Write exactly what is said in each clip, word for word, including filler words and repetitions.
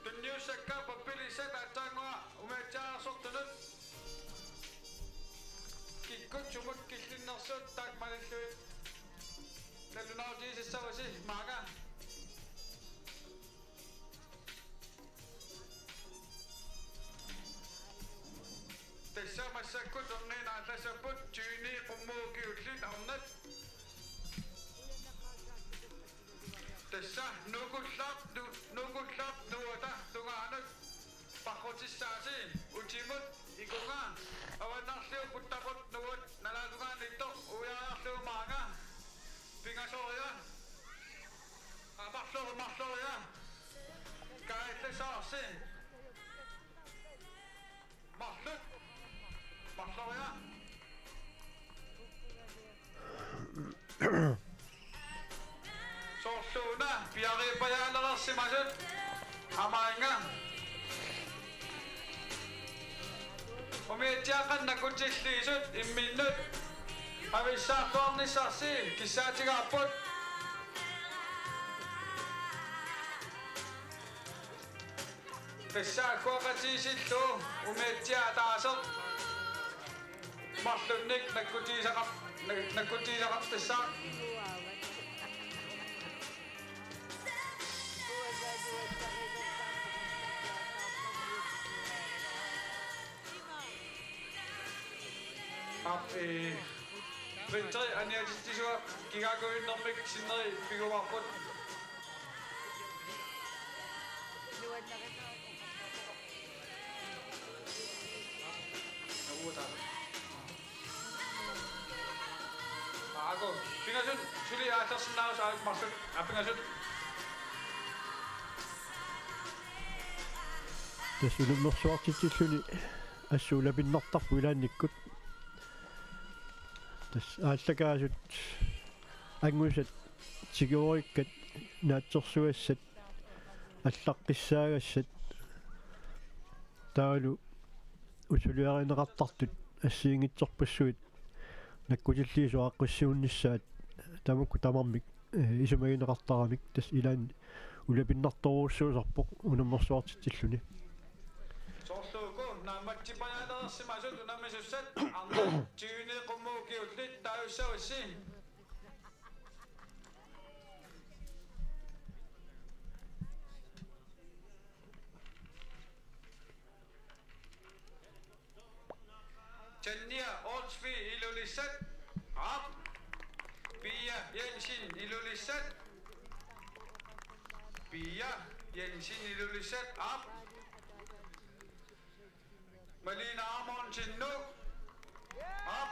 Tunniussakka pappilissat aatsaannguaq umiatsiaararsortunut. Kikkut sumut killinnersut taakku malillugit. Nalunaarutigisassavasi maanga. Tassa massakkut erniinnaq aallassapput tyveni qummut ukiullit arnat. Tassa Nuukullaap nu-, Nuukullaap nuuata tungaanut parrutissaasi utimut ikunga avannarliup puttaqut nuuat nalaatungaaniittoq uiariarlugu maanga. Pingasoria. Amarloq marloria. Kaallasaarsi. Marluk. Marloria. Soorluuna piariipajaalereersimasut amaanga. Umiatsiaaqqat nakkutilliisut imminnut avissaarluarnissarsi kissaatigaarput. Tassa agguaqatigiissillugu umiatsiaq ataaseq marlunnik nakkutigisaqar-, nak-, nakkutigisaqartassaaq. Aap, ee, printeri aniatitsisua kigaakuinnermik sinneri pigumaarput. Aaku, pingasut, suli aallarsinnaavusi aaku marluk, aa, pingasut. Tassa unammersuartitsilluni assut ulapinnartarpoq ilaannikkut. Tassa aallakaasut angusat tiguerikkat naatsorsugassat allaqqissaagassat taavalu usuliarineqartartut assigiinngitsorpassuit nakkutilliisut aaqqissuunnissaat tamakku tamarmik, eh, isumagineqartaramik tassa ilaanni ulapinnartorujussuusarpoq unammersuartitsilluni. Soorlu uku naammatsipajaalereersimasut unammisut arnat tyveni qummut ukiullit taajussavissi. Tanja Olsvig, Ilulissat. Aap. Pia Jensen, Ilulissat. Pia Jensen, Ilulissat. Aap. Malene Amundsen, Nuuk. Aap.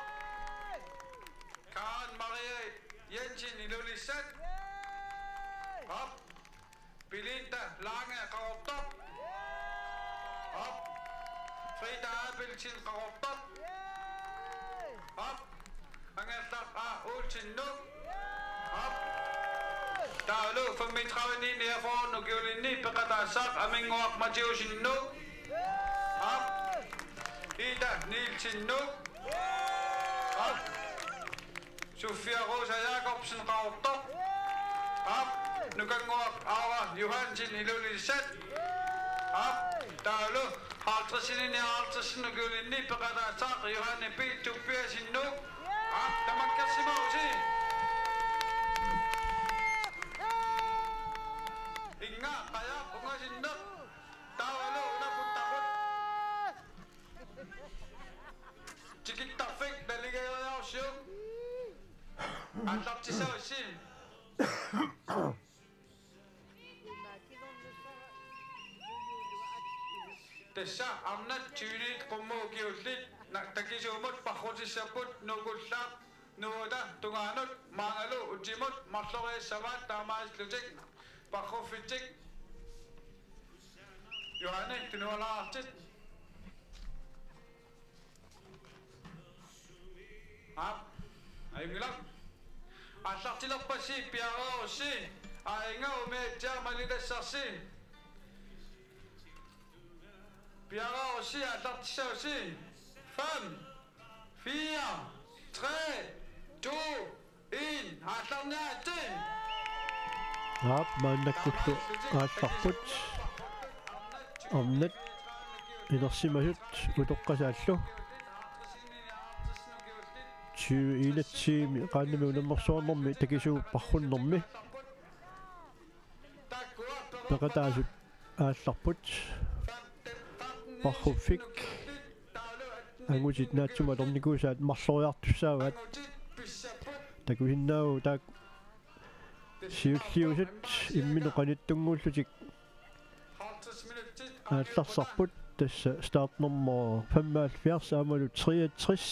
Karen Marie Jensen, Ilulissat. Aap. Belinda Lange, Qaqortoq. Aap. Frida Abelsen, Qaqortoq. Aap. Angerlaq A. Olsen, Nuuk. Aap. Taavalu femogtredive niogfyrre ukiulinni peqataassaaq Aminnguaq Mathiussen, Nuuk. Aap. Ida Nielsen, Nuuk. Aap. Sofia Rosa Jakobsen, Qaqortoq. Aap. Nukannguaq Aura Johansen, Ilulissat. Aap. Taavalu halvtredsinik nioghalvtredsinik ukiulinni peqataassaaq Johanne P. Tobiassen, Nuuk. Aap, tamakkersimavusi. Inga Qajaq ungasinneq. Taavalu una puttaqut. Tikittarfik naligiiaarsiuk. Aallartissavassi. Tassa arnat tyvenit qummut ukiullit na-, takisuumut parrutissapput Nuukullaap nuuata tungaanut maangalu utimut marloriassavaat taamaalillutik parruffitsik. Johanne, tunualaartit. Aap, ajunngilaq. Aallartilerpassi piareerussi, aainga umiatsiaq malitassarsi. Piareerussi aallartissavassi. Fem, fire, tre, to, en. Aallarniaritsi. Aap, maannakkullu aallarput. Arnat inersimasut utoqqasaallu. Tyve enogtyve qaannami unammersuarnermi takisuup parrunnermi. Peqataasut aallarput. Parruffik angutit naatsumik atornikuusaat marloriartussaavaat. Takusinnaavugut taakku siulliusut imminut qanittunnguullutik aallarsarput, tassa startnummer femoghalvfjerds aammalu treogtres.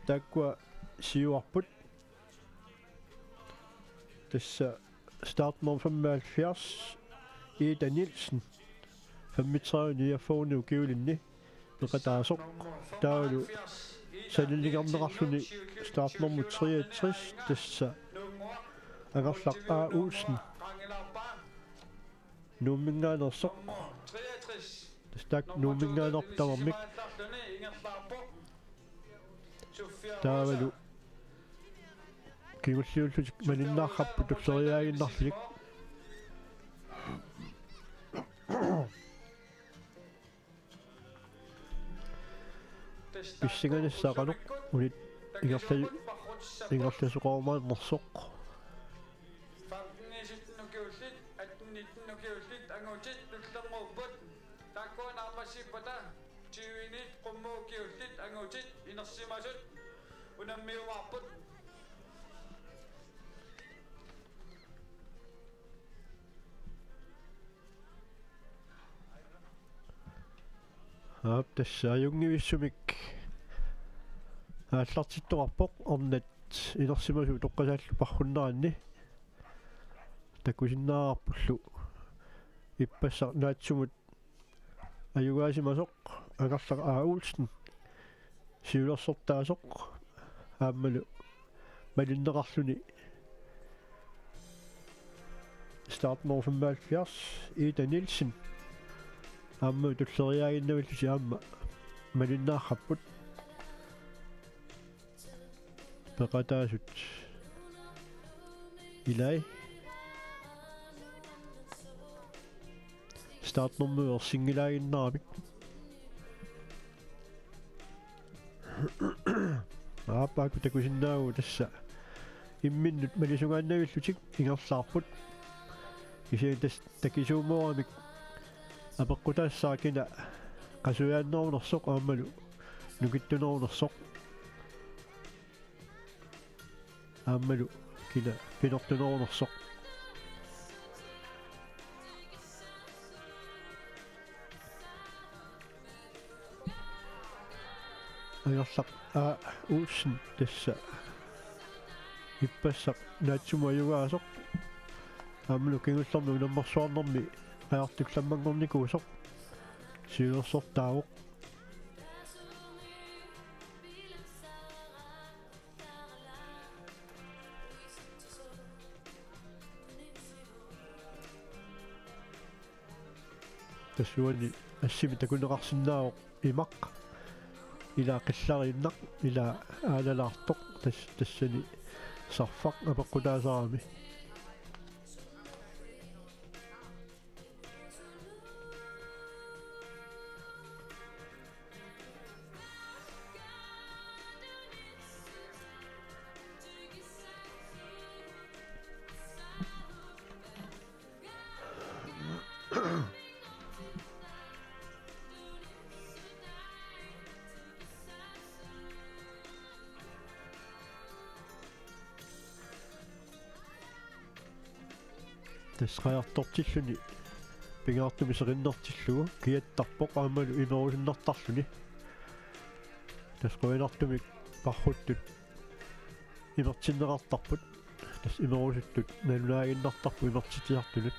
Taakkua siuarput. Tassa startnummer femoghalvfjerds, Ida Nielsen, femogtredive niogfyrre ukiulinni peqataasoq. Taavalu sanalingerneqarluni startnummer treogtres, tassa Angerlaq A. Olsen, Nuumminngaanneersoq. Tassa taakku Nuumminngaanneerput tamarmik. Taavalu kingulliullutik malinnaarput tulleriiaaginnarlutik. Pissanganassaaq qanoq unit ingerla-, ingerlasoqarumaarnersoq. Femten sytten ukiullit, atten nitten ukiullit angutit tullinnguupput. Taakkua naammassippata tyve-nit qummut ukiullit angutit inersimasut unammiumaarput. Aap, tassa ajunngivissumik aallartittoqarpoq arnat inersimasut utoqqasaallu parrunneranni. Takusinnaavarpullu ippassaq naatsumut ajugaasimasoq Angerlaq A. Olsen siulersortaasoq aammalu malinneqarluni startnummer femoghalvfjerds, Ida Nielsen, aamma tulleriiaaginnavillutik aamma malinnaarput. Peqataasut ilai startnummerup ersinngilaaginnaramik. Aap, taakku takusinnaavugut tassa imminnut malisugaannavillutik ingerlaarput. Kisianni tassa takisuumooramik apeqqutaassaaq kina qasujaannerunersoq aammalu nukittunerunersoq. Aammalu kina pinertunerunersoq. Angerlaq A. Olsen tassa ippassaq naatsumut ajugaasoq. Aammalu kingullermi unammersuarnermi qajartullammanngornikuusoq siulersortaavoq. Tassuuna assimi takuneqarsinnaavoq imaq. Ila qillariinnaq, ila aalalaartoq, tas-, tassani sarfaq apeqqutaasarami. Tassa qajartortilluni pingaartumik serinnertillugu kiattarpoq aammalu imerusunnartarluni. Tassa qujanartumik parruttut imertinneqartarput. Tassa imerusuttut nalunaaginnartarput imertitsisartunut.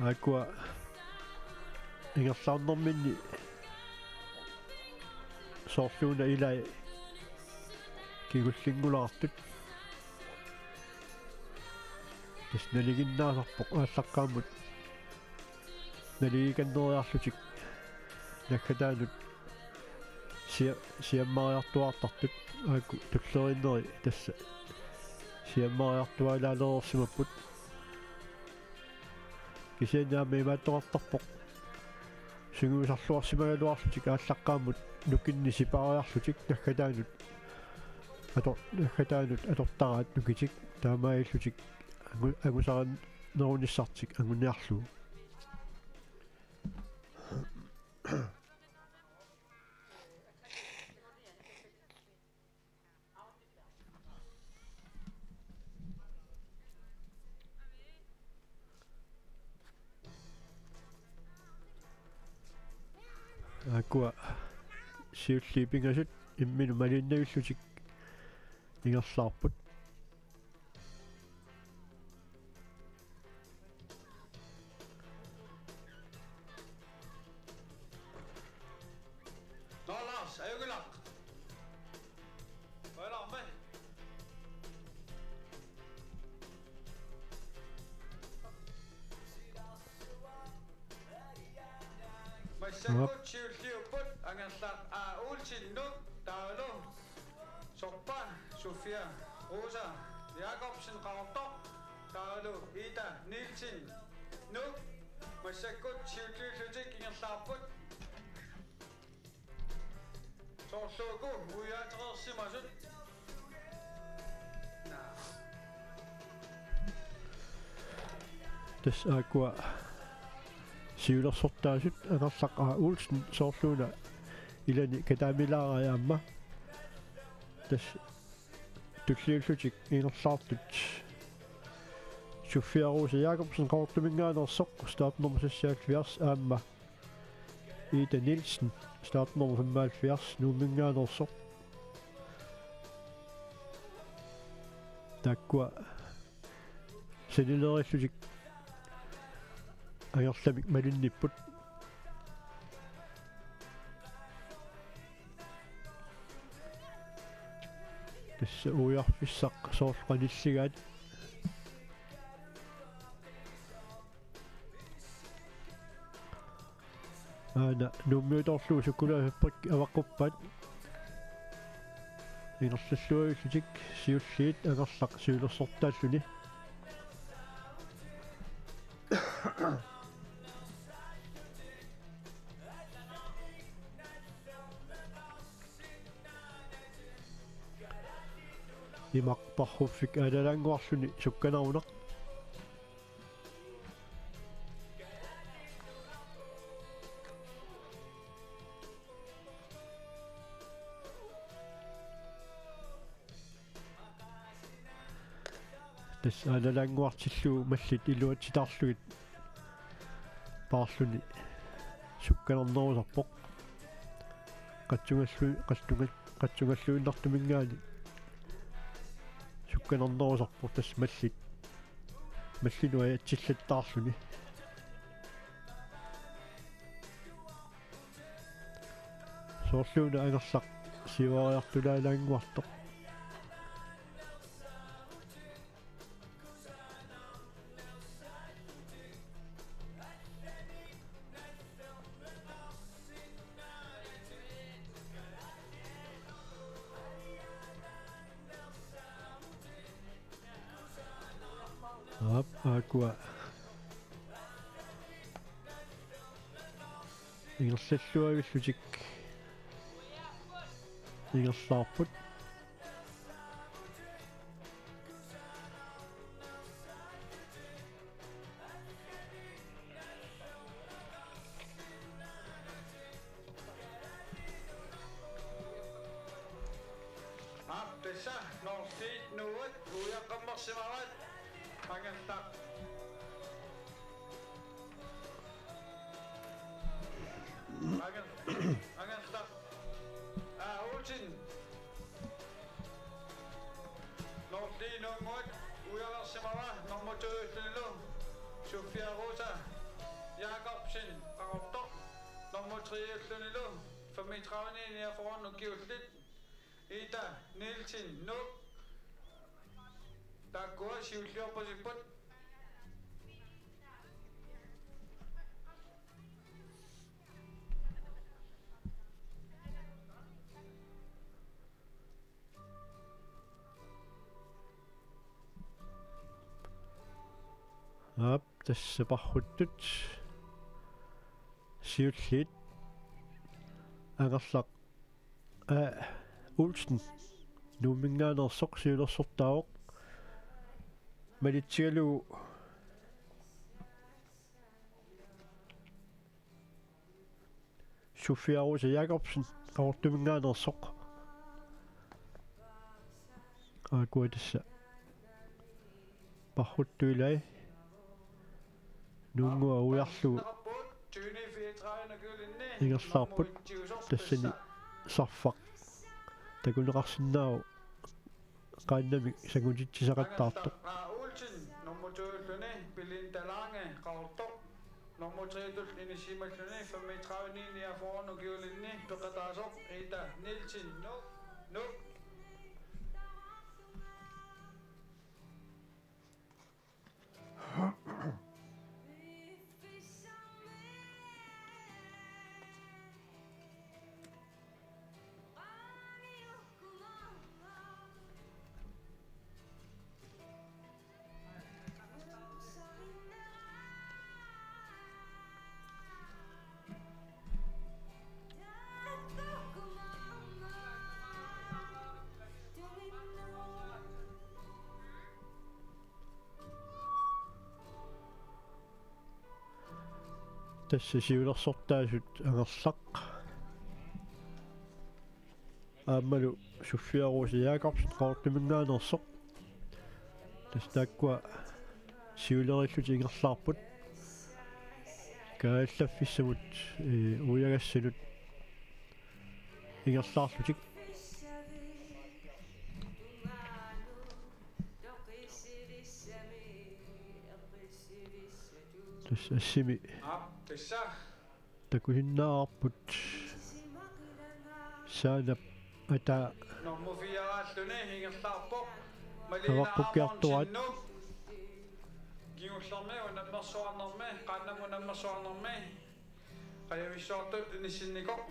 Aakkua ingerlaarnerminni soorluuna ilai kingullinngulaartut. Tassa naliginnaasarpoq aallaqqaammut naligiikanneriarlutik naggataanut sia-, siammariartuaartartut, aakkut tulleriinneri tassa Siammariartuaalaalereersimapput. Kisianni aamma imaattoqartarpoq sungiusarluarsimagaluarlutik aallaqqaammut nukinnik sipaariarlutik naggataanut ator-, naggataanut atortaraat nukitik taamaalillutik angu-, angusarinnerunissartik anguniarlugu. Aakkua siulliit pingasut imminut malinnaavillutik ingerlaarput. Nå, Lars, ajugilaq. Oj, Lars, med. Massakkut siulliupput Angerlaq A. Olsen, Nuuk, taavalu sorpaa Sofia Rosa Jakobsen, Qaqortoq, taavalu Ida Nielsen, Nuuk. Massakkut siulliullutik ingerlaarput. Soorlu uku uiaateqarsimasut. Naa. Tassa aakkua siulersortaasut Angerlaq A. Olsen soorluuna ilani kataamilaarai aamma. Tassa tulliullutik ingerlaartut Sofia Rosa Jakobsen Qaqortuminngaanneersoq startnummer seksoghalvfjerds aamma Ida Nielsen, startnummer femoghalvfjerds, Nuumminngaanneersoq. Taakkua sanileerillutik angerlamik malinnipput. Tassa uiarfissaq soorlu qanilligaat. Aana Nuummiutoorlugu sukkulaasut avaqquppaat. Ingerlalluavillutik siulliit Angerlaq siulersortaalluni. Imaq parruffik aalalaannguarluni sukkanerunaq. Tassa aalalaannguartillugu mallit iluatsitaarlugit paarluni sukkanernerusarpoq. Qatsungallu-, qatsungal-, qatsungalluinnartuminngaanniit sukkanernerusarpoq tassa mallit, mallinut ajatsillattaarluni. Soorluuna Angerlaq siuariartulaalaannguartoq. Aap, aakkua ingerlalluavillutik ingerlaarput. Aap, tassa nummer fire, Nuuk, uiaqqammersimavaat. Angerlaq. Anger-, Angerlaq A. Olsen. Nummer tre, Nuuk, uiaqqammersimavaa, nummer to-ullunilu Sofia Rosa Jakobsen, Qaqortoq, nummer tre-ullunilu femogtredive niogfyrre ukiullit, Ida Nielsen, Nuuk. Taakkua siulliorpasipput. Aap, tassa parruttut siulliit. Angerlaq A. Olsen, Nuumminngaanneersoq, siulersortaavoq. Malitsigalugu Sofia Rosa Jakobsen, Qaqortuminngaanneersoq. Aakkua tassa parruttut ilai. Nuunnguaq uiarlugu ingerlaarput, tassani sarfaq takuneqarsinnaavoq qaannamik sangutitsisaqattaartoq. Olsen, nummer to-ulluni, Belinda Lange, Qaqortoq. Nummer tre-tut inissisimalluni, femogtredive ni niogfyrre, ukiulinni peqataasoq, Ida Nielsen, Nuuk, Nuuk. Tassa siulersortaasut Angerlaq aammalu Sofia Rose Jakobsen Qaqortuminngaanneersoq. Tassa taakkua siulerillutik ingerlaarput. Kaajallaffissamut, ee, uiagassanut ingerlaarlutik. Tassa assimi Aap, tassa. Takusinnaavarput. Saanap ataa Nummer fire-ulluni ingerlaarpoq. Malene Avaqqukkiartoraat. Amundsen, Nuuk. Kingullermi unammersuarnermi, qaannamut unammersuarnermi. Qajavissuartut inissinnikoq.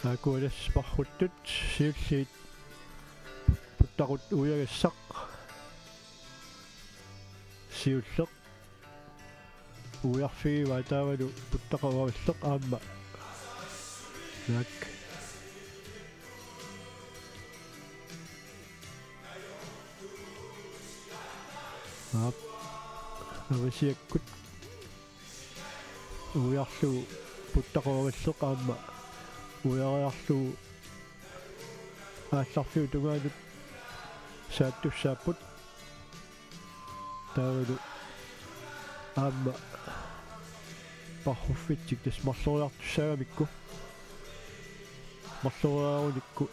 Aakkua tassa parruttut siulliit puttaqut uiagassaq. Siulleq uiarfigivaa taavalu puttaqavalleq aamma. Naak. Aap. Avasiakkut uiarlugu puttaqavalleq aamma uiariarlugu aallarfiup tungaanut saattussaapput. Taavalu aamma parruffitsik tassa marloriartussaagamikku. Marloriarunikku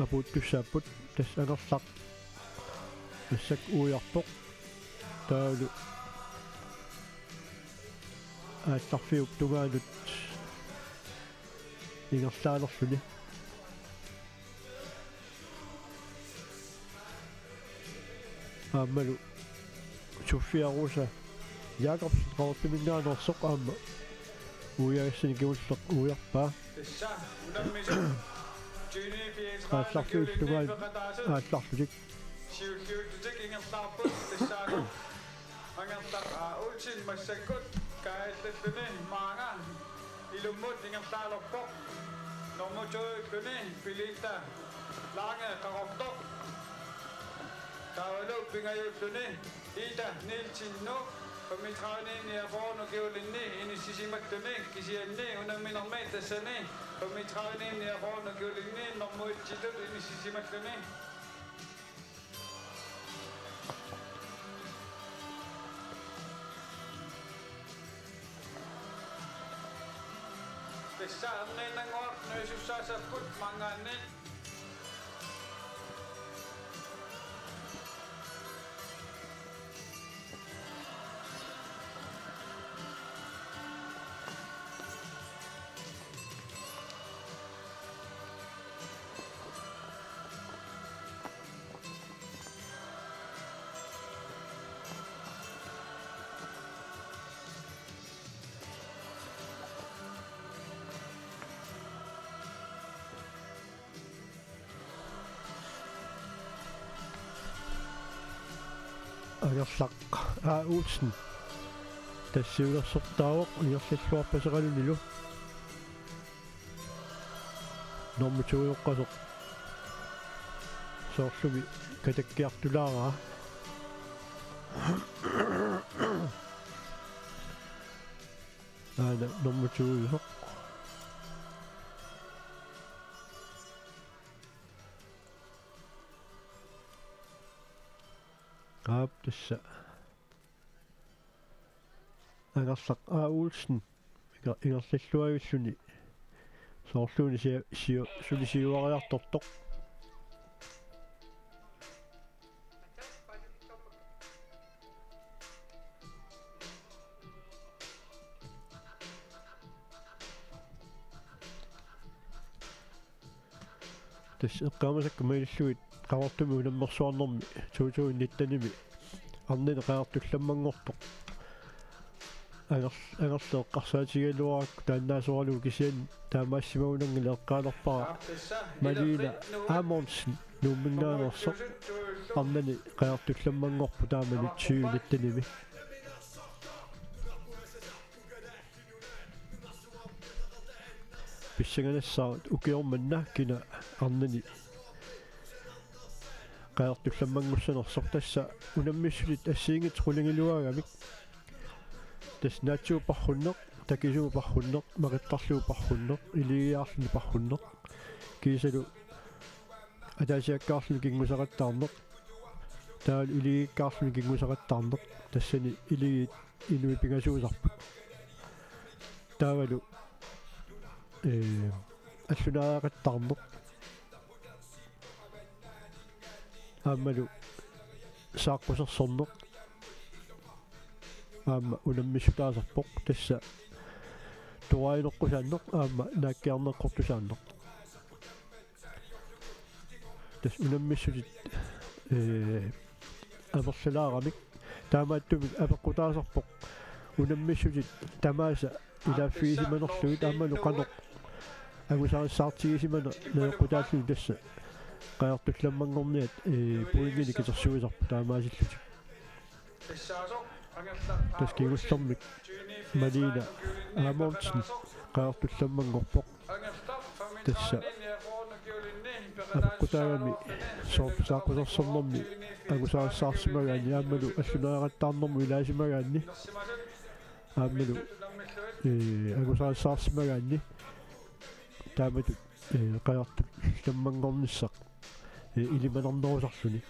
apuuttussaapput, tassa Angerlaq massakkut uiarpoq. Taavalu aallarfiup tungaanut ingerlaalerluni. Aammalu Sofia Rosa Jakobsen Qaqortuminngaanneersoq aamma uiagassani kingulleq uiarpaa. Tassa unammisut tyveni fireogtredive aallarfiup tungaanut aallarlutik. Siulliullutik ingerlaarput tassaavoq Angerlaq A. Olsen massakkut kaajallalluni maanga ilummut ingerlaalerpoq. Nummer to-ulluni Belinda Lange Qaqortoq. Taavalu pingajuulluni Ida Nielsen Nuuk. Femogtredive niogfyrre ukiulinni inissisimallutik, kisianni unamminermi tassani femogtredive niogfyrre ukiulinni nummer et-itut inissisimalluni. Tassa erniinnannguaq nuisussaassapput maanngaanniit. Angerlaq A. Olsen. Tassa siulersortaavoq ingerlalluarpaseqalunilu. Normu to-oqqasoq. Soorlumi katakkiartulaaraa. Aana normu to-oq. Aap, tassa. Angerlaq A. Olsen. Inger-, ingerlalluavilluni. Soorluuna sia-, sio-, suli siuariartortoq. Tassa eqqaamasakka malillugit Qaqortumi unammersuarnermi to tusind nittenimi arnani qajartullammanngorpoq. Anger-, angerleq eqqarsaatigigaluarakku taannaasoralugu, kisianni taamaasimagunanngilaat. Eqqaalerpara Malina Amundsen Nuumminngaanneersoq arnani qajartullammanngorpoq taamani tyve nittenimi. Pissanganassaaq ukioq manna kina arnani qajartullammanngussanersoq. Tassa unammissutit assigiinngitsut qulingiluaagamik. Tassa naatsumik parrunneq, takisumik parrunneq, maqittarluni parrunneq, iligiiaarluni parrunneq. Kiisalu ataasiakkaarluni kinngusaqattaarneq. Taavalu iligiikkaarluni kinngusaqattaarneq. Tassani iligiit inuit pingasuusarput. Taavalu, ee, allunaariaqattaarneq. Aammalu saaqqusersorneq. Aamma unammissutaasarpoq, tassa toragineqqusaanneq aamma naakkiarneqqusaanneq. Tassa unammissutit, ee, amerlalaaramik. Taamaattumik apeqqutaasarpoq unammissutit tamaasa ilaaffigisimanerlugit aammalu qanoq angusarissaartigisimaneq najoqqutaalluni. Tassa qajartullammanngorniat, ee, pointinik katersuisarput taamaasillutik. Tassa kingullermik Malina Amundsen qajartullammanngorpoq. Tassa apeqqutaagami soorlu saaqqusersornermi angusarissaarsimagaanni aammalu allunaariaqattaarnermut ilaasimagaanni aammalu, ee, angusarissaarsimagaanni taamatut, ee, qajartullammanngornissaq, ee, ilimanarnerusarluni.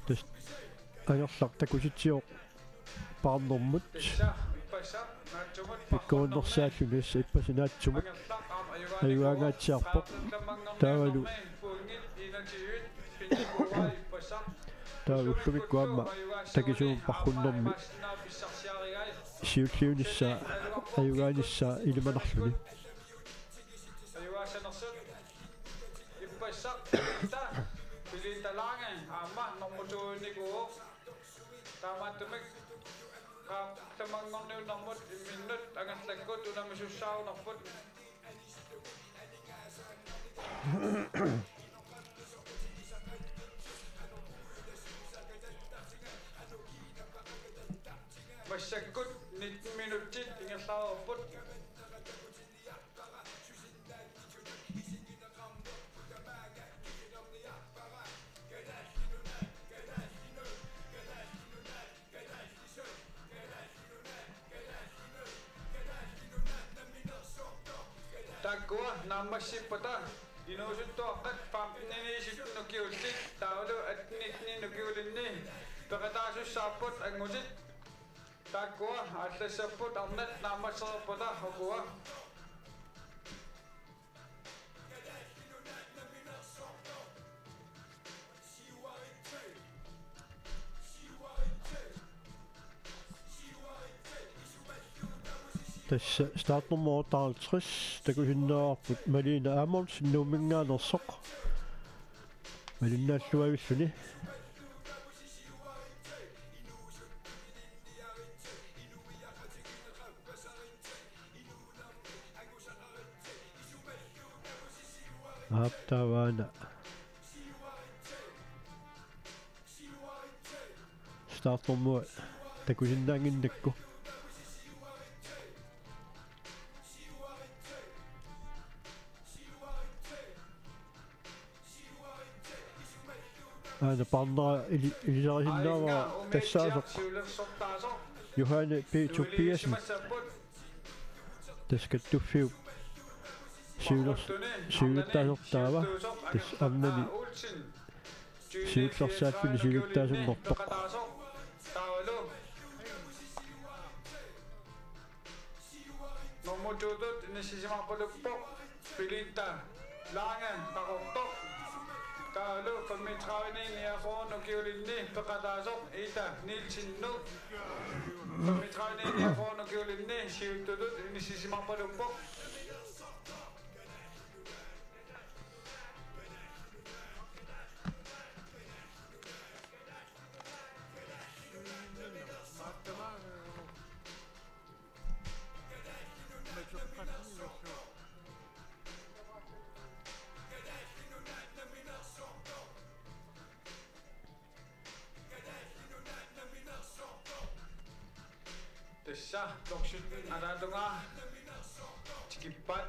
Tassa angerlaq takutitsivoq paarnermut. Pikkorinnersaalluni, tassa ippassaq naatsumut ajugaangaatsiarpoq. Taavalu taava ullumikkut aamma takisuumik parrunnermi siulliunissaa ajugaanissaa ilimanarluni. Ippassaq Pilitta Lange aamma normu to-nikuuvoq. Taamaattumik qajartullammanngorniunnermut imminnut angerlakkut unammisussaagunarput. Massakkut nitten minutsit ingerlareerput. Naammassippata inuusuttuaqqat femten-iniit sytten ukiullit taavalu atten-nitten ukiulinni peqataasussaapput angutit. Taakkua aallassapput arnat naammassereerpata ukua. Tassa startnummer otteoghalvtreds takusinnaavarput Malene Amundsen Nuumminngaanneersoq. Malinnaalluavilluni. Aap, taava una startnummer takusinnaannginnakku. Aana parnera ili-, ilisarisinnaavara tassaasoq Johanne P. Tobiassen. Tassa kattuffiup siulers-, siulittaasoq taava. Tassa arnani siullersaaffini siulittaasunngortoq. Nummer to-tut inissisimarpaluppoq Belinda Lange Qaqortoq. Taavalu femogtredive-niogfyrre ukiulinni peqataasoq Ida Nielsen Nuuk. Femogtredive-niogfyrre ukiulinni siuttutut inissisimarpaluppoq. Tassa blok sytten alaatungaa tikippaat.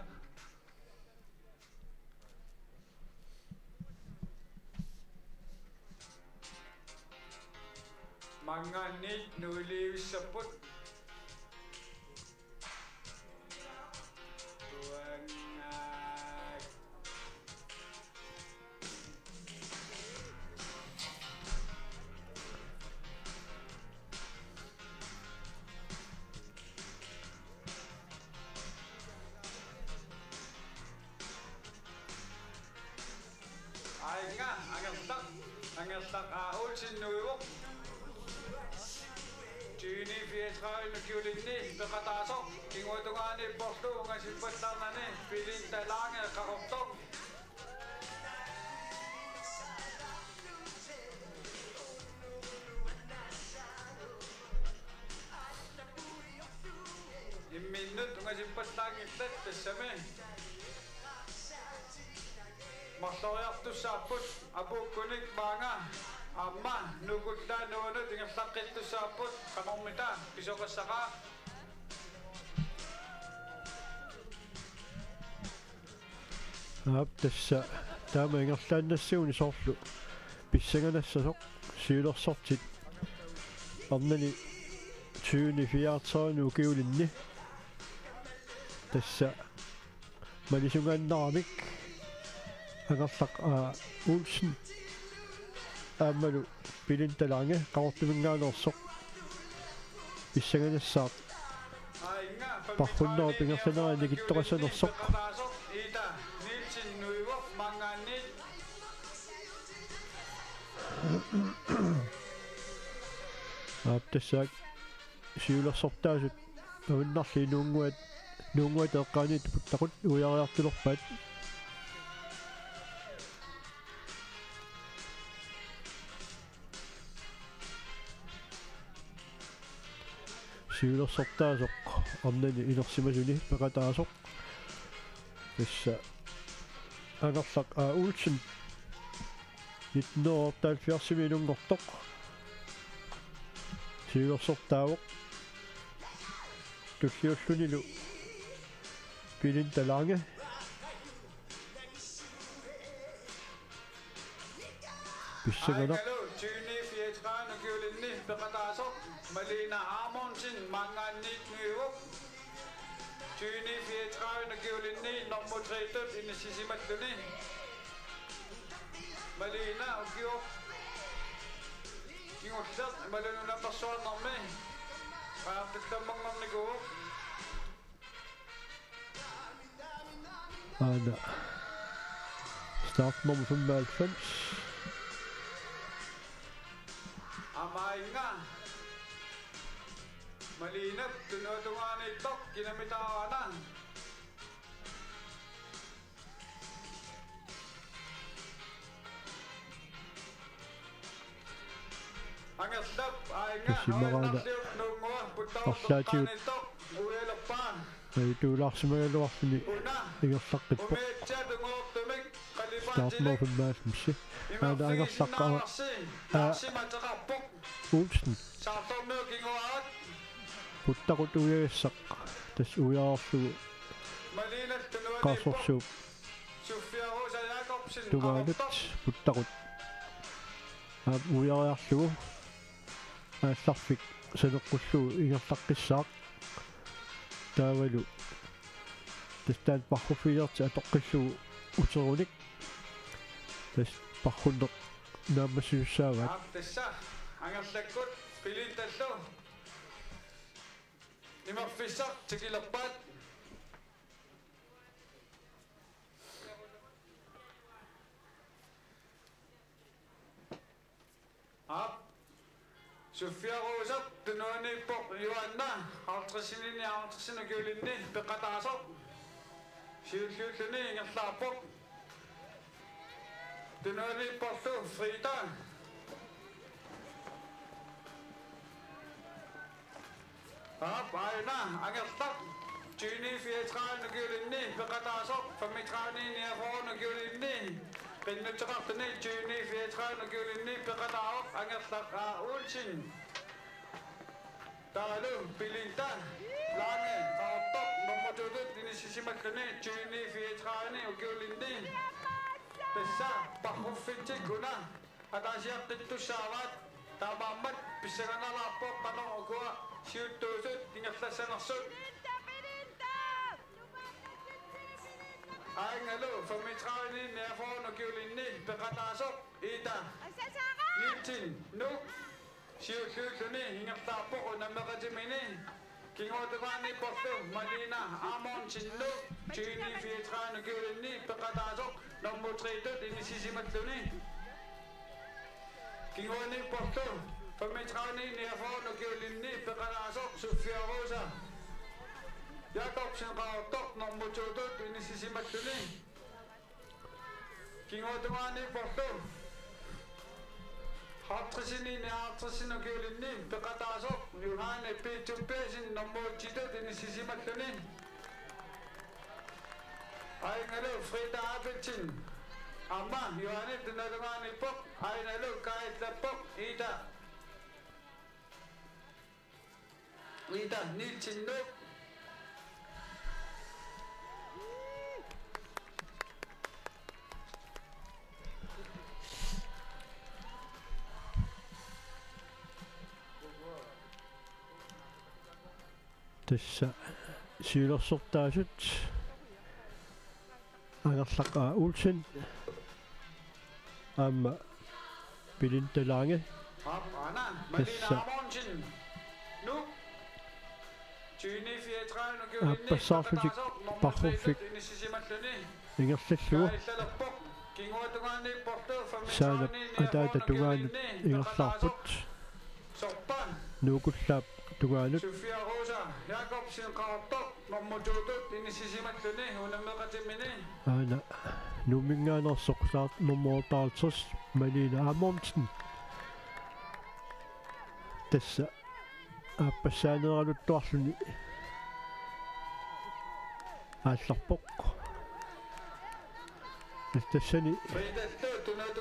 Maanngaanniit nuilivissapput. Tuangaak. Aajuna, Angerlaq, Angerlaq A. Olsen nuivoq. Tyveni fireogtredive ukiulinni peqataasoq, kinguatungaani porlu ungasippallaarnani Belinda Lange Qaqortoq. Imminnut ungasippallaanngillat tassami. Marloriartussaapput apuukkunik maanga aamma Nuukkut Nuanut ingerlaqqittussaapput qanormita pisoqassaqaaq. Aap, tassa taama ingerlaannassaguni soorlu pissanganassasoq siulersortit arnani tyveni fireogtredive ukiulinni. Tassa malisungaannaramik Angerlaq A. Olsen aammalu Belinda Lange Qaqortuminngaanneersoq pissanganassaaq. Parhunnerup ingerlanerani nikittoqassanersoq. Aap, tassaak siulersortaasut avinnarli nuunnguat, nuunnguat eqqaaniit puttaqut uiariartulerpaat. Siulersortaasoq arnani inersimasuni peqataasoq. Tassa Angerlaq A. Olsen nitten hundrede otteoghalvfjerdsimi inunngortoq siulersortaavoq. Tulliullunilu Belinda Lange. Pissanganaq. Aajuna tyveni fireogtredive ukiulinni peqataasoq Malene Amundsen maanngaanniit nuivoq. Tyveni fireogtredive ukiulinni nummer tre-tut inissisimalluni. Malina ukioq kingulleq imaluunniit unammersuarnermi qajartulammanngornikuuvoq. Aana startnummer femoghalvfems. Aamma Inga. Malinap tunuata tungaaniittoq kinamitaarana. Angerlap Inga. Kissimaraana. Nuunngua puttaartoqqaaniittoq uialerpaa. Ajutuulaarsimagaluarluni. Una. Ingerlaqqippoq. Umiatsiaq tungoortumik qalipaatilik. Startnummer femoghalvfems. Aana Angerlaq. Aa. Simateqarpoq. Olsen. Saartormiut kinguaat. Puttaqut uiagassaq. Tassa uiarlugu. Malinap tunuaniippoq. Qaasorsuup. Sofia Rosa Jakobsen. Tungaanut. Qaqortoq. Puttaqut. Aap uiariarlugu. Aallarfik saneqqullugu ingerlaqqissaaq. Taavalu. Tassa taanna parruffigilertik atoqqillugu uterunik. Tassa parrunneq naammassisussaavaat. Aap tassa Angerlakkut Pilintallu. Imerfissaq tikilerpaat. Aap. Sofia Rosap tunuaniippoq Joanna, halvtredsinik halvtredsinik ukiulinni peqataasoq. Siulliulluni ingerlaarpoq. Tunuaniipporlu Frida. Aap, aana Angerlaq. Tyveni fireogtredive ukiulinni peqataasoq, femogtredive niogfyrre ukiulinni. Qinnuteqartuni tyveni fireogtredive ukiulinni peqataavoq Angerlaq A. Olsen. Taavalu Pilinta Lange Qaqortoq nummer to-tut inissisimalluni tyveni fireogtredive ukiulinni. Tassa parruffittik una ataasiaqqittussaavaat, taamaammat pissanganalaarpoq qanoq ukua siuttuusut ingerlassanersut. Aajngalu femogtredive niogfyrre ukiulinni peqataasoq Ida Nielsen Nuuk. Siulliulluni ingerlaarpoq unammeqatimini. Kinguatungaaniipporlu Malina Amundsen Nuuk, tyveni fireogtredive ukiulinni peqataasoq nummer tre-tut inissisimalluni. Kinguaniipporlu femogtredive niogfyrre ukiulinni peqataasoq Sofia Rosa Jakobsen Qaqortoq nummer to-tut inissisimalluni. Kinguatungaaniipporlu halvtredsinik halvtredsinik ukiulinni peqataasoq Johanne P. Tobiassen nummer ti-tut inissisimalluni. Aajngalu Frida Abelsen. Aamma Johanne tunuatungaaniippoq, aajnalu kaajallappoq Ida. Ida Nielsen Nuuk. Tassa siulersortaasut Angerlaq A. Olsen aamma Pilinta Lange. Tassa aappassaarutit parruffik ingerlallugu. Saanap ataata tungaanut ingerlaarput. Nuukullaap tungaanut. Sofia Rosa Jakobsen Qaqortoq nummer to-tut inissisimalluni unammeqatimini. Aana Nuumminngaanneersoq start nummer otteoghalvtreds Malene Amundsen. Tassa aappassaaneraluttuarluni aallarpoq. Tassani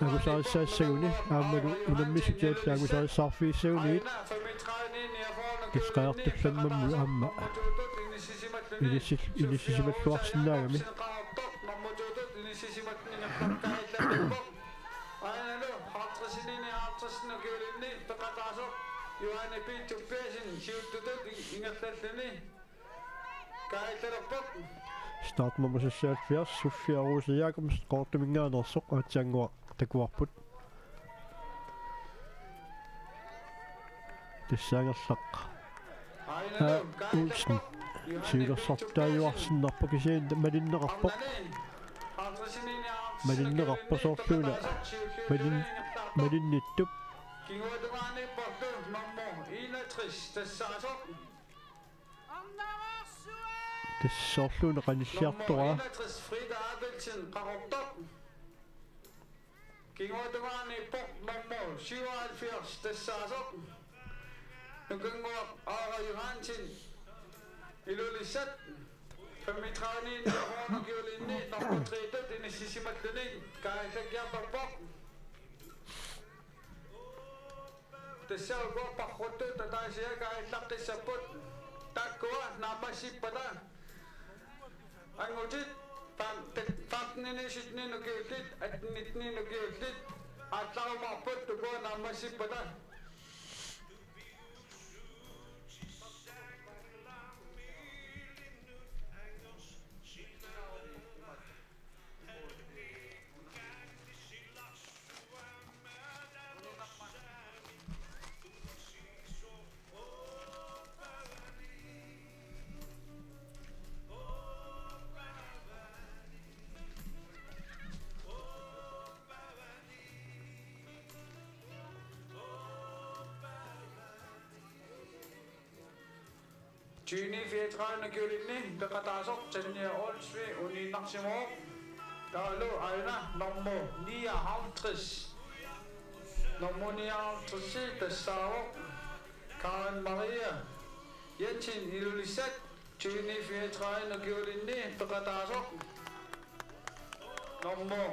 angusarissaassaguni aammalu unammissutigalugu angusarissaarfigissaguniit. Tassa qajartullammammi aamma inissi-, inissisimalluarsinnaagami. Aajnalu halvtredsinik halvtredsinik ukiulinni peqataasoq Johanne P. Tobiassen siuttutut ingerlalluni. Kaajalerpoq. Startnummer seksoghalvfjerds, Sofia Rose Jacobsen, Qaqortuminngaanneersoq, aatsaannguaq takuarput. Tassa Angerlaq. Aa, Olsen. Siulersartaajuarsinnarpoq kisianni malinneqarpoq. Malinneqarpoq soorluuna. Malin-, malinnittup. Kinguatungaaniipporlu nummer enogtres tassaasoq. Tassa soorluuna qanilliartoraa. Nummer enogtres, Frida Abelsen, Qaqortoq. Kinguatungaaniippoq nummer syvoghalvfjerds tassaasoq. Nukannguaq Aara Johansen, Ilulissat. Femogtredive niogfyrre ukiulinni nummer tre-tut inissisimalluni kaajallakkiartorpoq. Tassa uku parruttut ataasiakkaat allaqqissapput. Taakkua naammassippata. Angutit fem-, femten sytten ukiullit, atten nitten ukiullit. Aallarumaarput ukua naammassippata. Tyveni fireogtredive ukiulinni peqataasoq Tanja Olsvig uniinnarsimavoq. Taavalu aana nummer nioghalvtreds. Nummer nioghalvtreds tassaavoq Karen Maria Jensen, Ilulissat. Tyveni fireogtredive ukiulinni peqataasoq. Nummer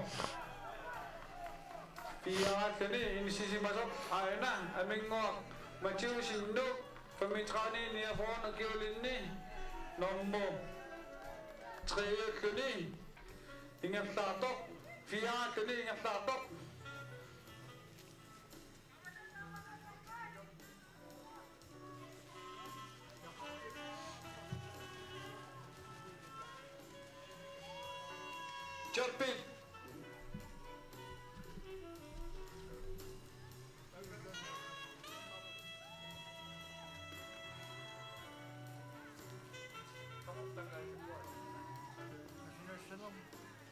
fire-lluni inissisimasoq aana Aminnguaq Mathiassen, Nuuk, femogtredive niogfyrre ukiulinni nummer tre-lluni ingerlaartoq, fire-lluni ingerlaartoq. Jumping.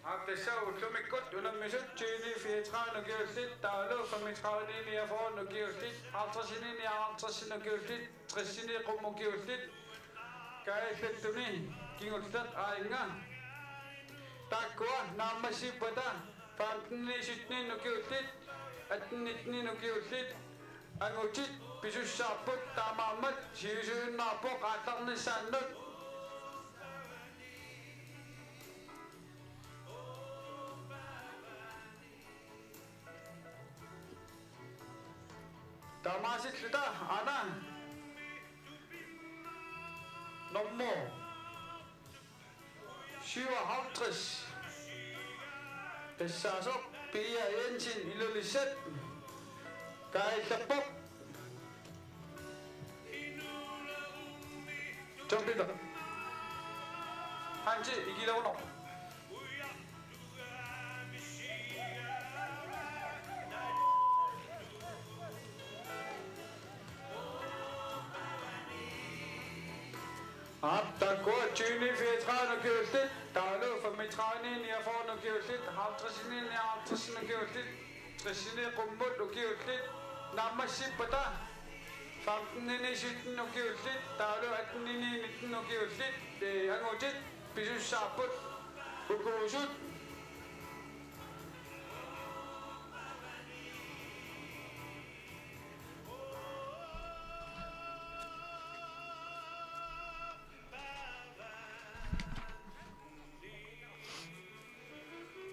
Aap, tassa ullumikkut unammisut tyveni fireogtredive ukiullit, taavalu femogtredive niogfyrre ukiullit, halvtredsini nioghalvtreds ukiullit, tressini qummut ukiullit, kaajallattuni kingulleq aajuna. Taakkua naammassippata femten sytten ukiullit, atten nitten ukiullit, angutit pisussaapput, taamaammat siusiinnarpoq aallarnissaannut. Taamaasilluta aana nummer syvoghalvtreds tassaasoq Pia Jensen, Ilulissat, kaajallappoq. Jumping. Hansi, ikilaruno. Aap, taakkua tyveni fireogtredive ukiullit, taavalu femogtredive niogfyrre ukiullit, halvtredsini nioghalvtreds ukiullit, tressini qummut ukiullit, naammassippata femtenini sytten ukiullit, taavalu attenini nitten ukiullit, ee, angutit pisussaapput, ukuusut.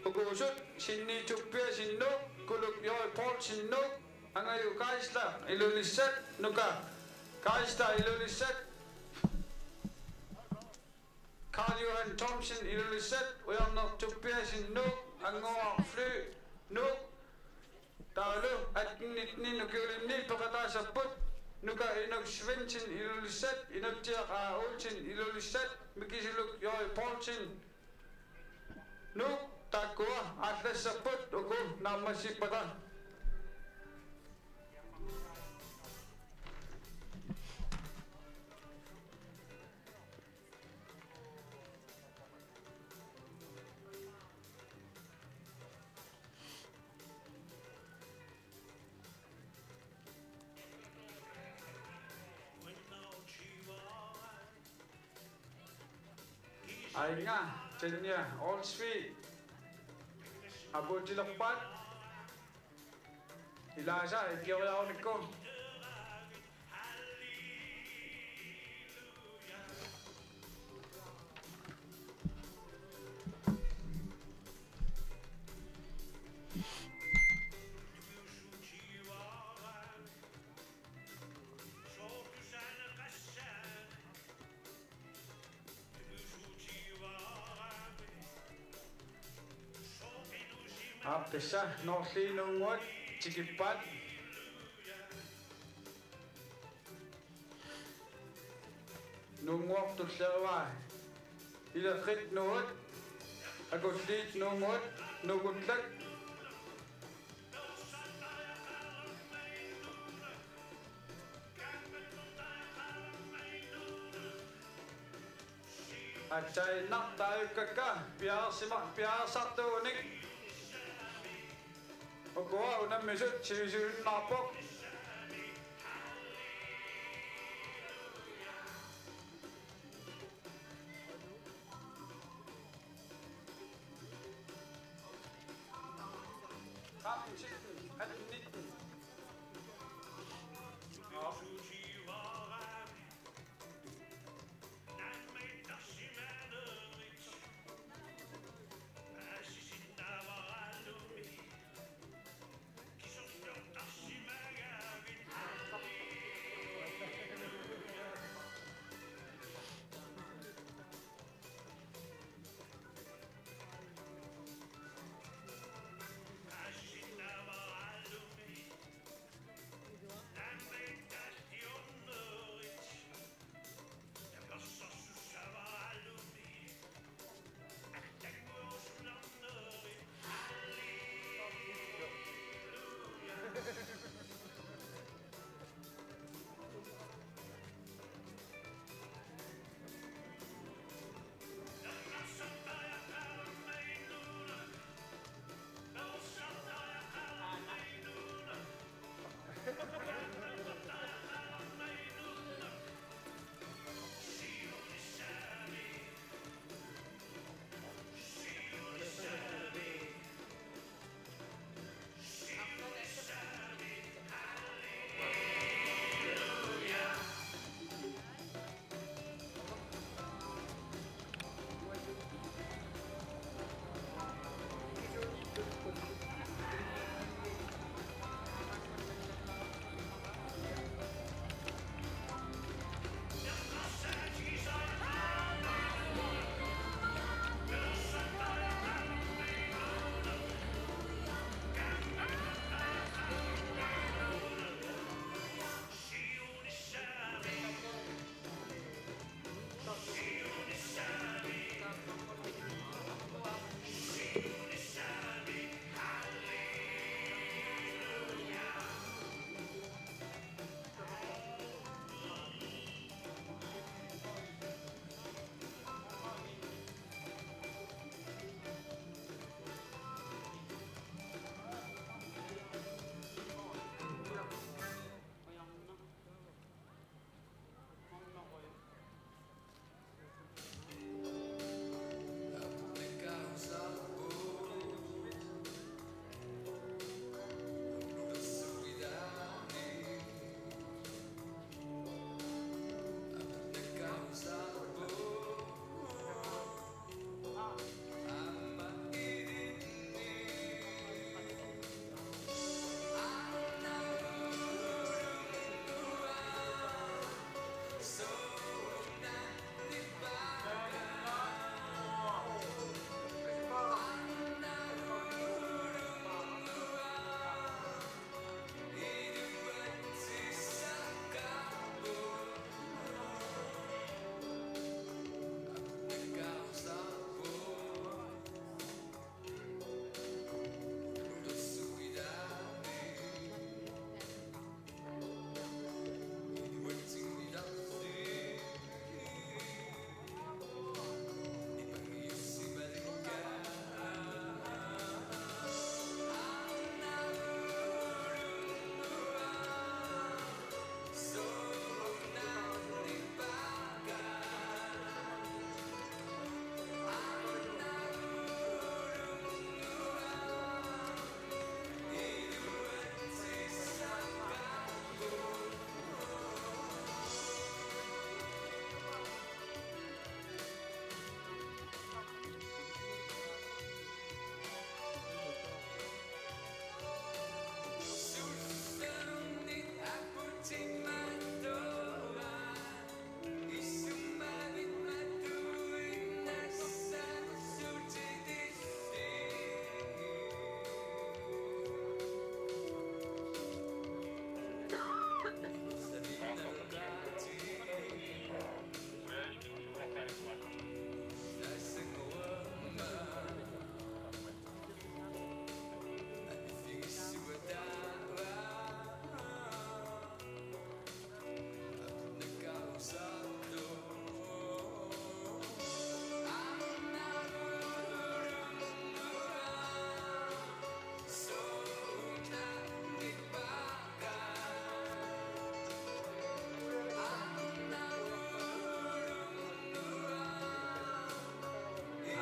Ukuusut: Sinni Tobiassen, Nuuk, Kuluk J. Poulsen, Nuuk, Angaju Geisler, Ilulissat, Nuka Geisler, Ilulissat, Karl Johan Thomsen, Ilulissat, Ujarneq Tobiassen, Nuuk, Annguaq Fly, Nuuk, taavalu atten nitten ukiulinni peqataassapput. Nuka Inuk Svendsen Ilulissat, Inuttiaq A. Olsen Ilulissat, Mikisuluk Jørgen Poulsen Nuuk, taakkua aallassapput uku naammassippata. Ainga, Tanja Olsvig, apuutilerpaat, ilaasa ikioriarunikku. Aap, tassa Noorliit Nuunnguat tikippaat. Nuunnguaq tullerivaa. Ileqqit Nuuat, Akulliit Nuunnguat, Nuukullak. Aatsaannaq taajukkakka piareersima-, piareersartuunik. Ukua unammisut sivisuinnarpoq. Tretten, sytten, atten, nitten. Nå.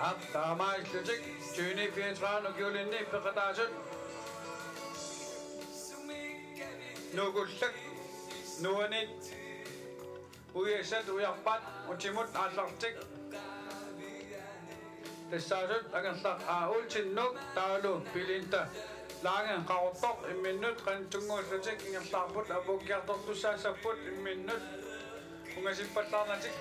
Aap, taamaalillutik tyveni fireogtredive ukiulinni peqataasut. Nuukullak nuanit uiassat ujarpat utimut aallartik. Tassaasut Angerlaq A. Olsen Nuuk taavalu Belinda Lange Qaqortoq imminnut qanittunnguullutik ingerlaarput apuukkiartortussaassapput imminnut ungasippallaarnatik.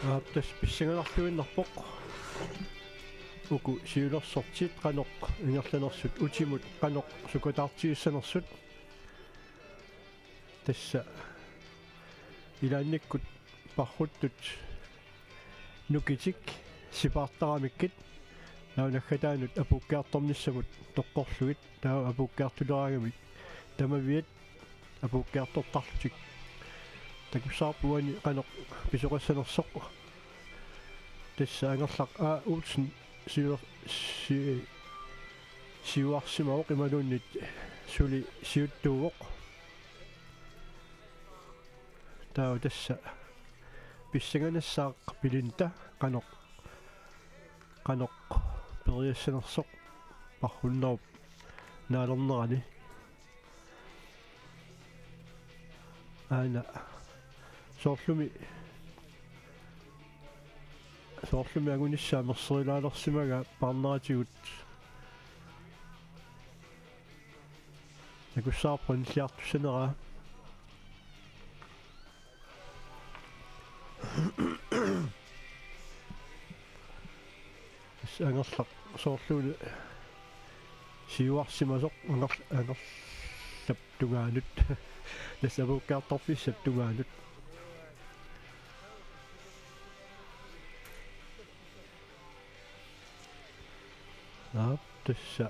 Aap, tassa pissanganarluinnarpoq. Uku siulersortiit qanoq ingerlanersut, utimut qanoq sukataartigissanersut. Tassa ilaannikkut parruttut nukitik sipaartaramikkit, taava naggataanut apuukkiartornissamut toqqorlugit, taava apuukkiartuleraangamik tamaviat apuukkiartortarlutik. Takussavarput uani qanoq pisoqassanersoq. Tassa Angerlaq A. Olsen siu-, si-, siuarsimavoq imaluunniit suli siuttuuvoq. Taava tassa pissanganassaaq Belinda qanoq, qanoq periassanersoq parrunnerup naalernerani. Aana soorlumi, soorlumi angunissaa mersorilaalersimagaa paarneratigut. Takussavarput qanilliartussaneraa. Tassa Angerlaq soorluuna siuarsimasoq Anger-, Angerlap tungaanut. Tassa apuukkiartorfissap tungaanut. Aap, tassa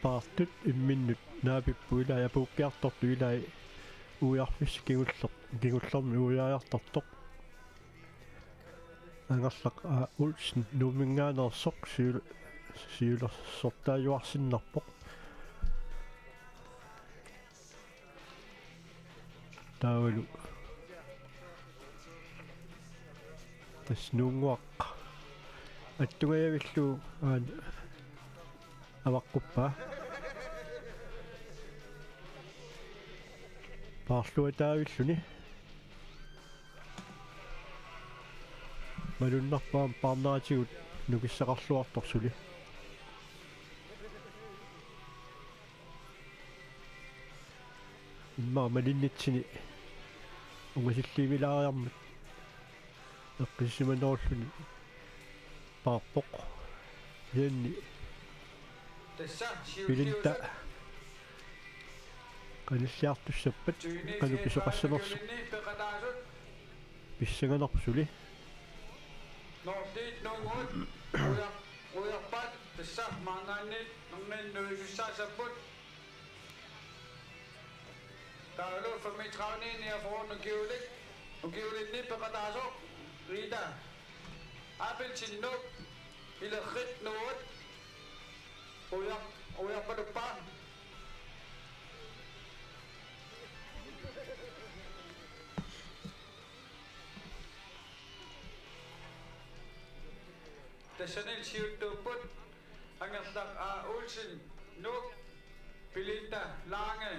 paartut imminnut naapipput, ilai apuukkiartortut, ilai uiarfissat kingulleq, kingullermik uiariartartoq. Angerlaq A. Olsen Nuumminngaanneersoq siul-, siulersortaajuarsinnarpoq. Taavalu tassa Nuunnguaq attungajavillugu aana avaqquppaa. Paarluataavilluni. Malunnarpoq aamma paarneratigut nukissaqarluartoq suli. Immaqa malinnitsini ungasilliivilaariarmat eqqissisimanerulluni paarpoq. Kisianni Belinda qanilliartussappat qanoq pisoqassanersoq. Pissanganarpoq suli. Noordiit Nuunnguit ujar-, ujarpaat tassa maannaanniit nerninnut nuisussaassapput. Taavalu femogtredive niogfyrre ukiulik, ukiulinni peqataasoq Rita Abelsen Nuuk, Ilerrit Nuuat, ujar-, ujarpaluppaa. Tassani siuttuupput Angerlaq A. Olsen Nuuk, Belinda Lange,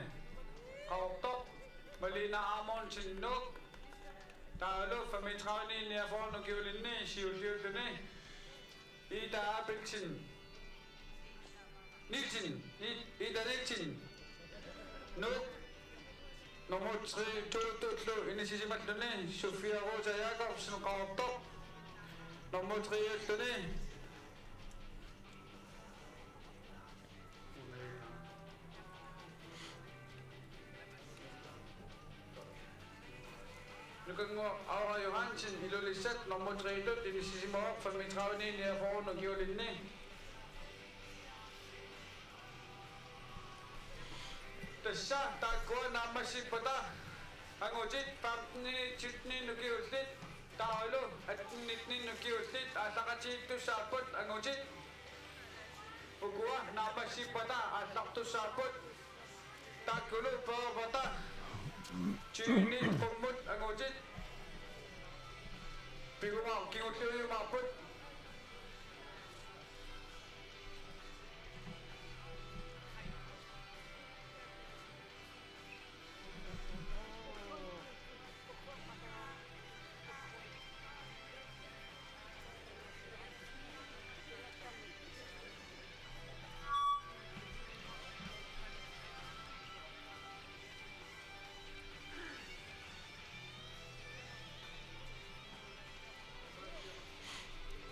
Qaqortoq, Malina Amundsen, Nuuk, taavalu femogtredive niogfyrre ukiulinni siulliulluni Ida Abelsen Nielsen, I-, Ida Nielsen, Nuuk, nummer tre, to, to, to, inissisimalluni Sofia Rosa Jakobsen, Qaqortoq, nummer tre-ulluni. Nukannguaq Aura Johansen, Ilulissat, nummer tre-tut inissisimavoq femogtredive niogfyrre ukiulinni. Tassa taakkua naammassippata angutit femten sytten ukiullit, taavalu atten nitten ukiullit aallaqatigiittussaapput angutit. Ukua naammassippata aallartussaapput. Taakkulu pereerpata tyveni qummut angutit. Piguma kingulliujumaarput.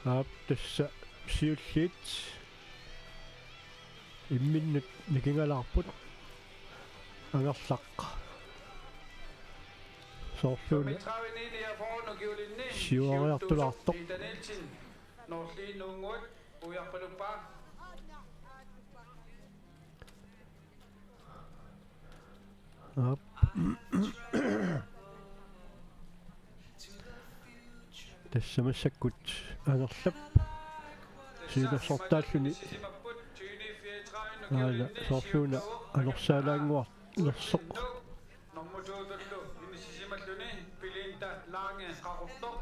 Aap, tassa siulliit imminnut nikingalaarput. Angerlaq soorluuna siuariartulaartoq. Ida Nielsen, Norli Nuunnguat, ujarpaluppaa. Aap. Tassa massakkut Angerlap siulersortaalluni aana soorluuna anorsaalaannguarnersoq. Nummer to-tullu inissisimalluni Belinda Lange, Qaqortoq.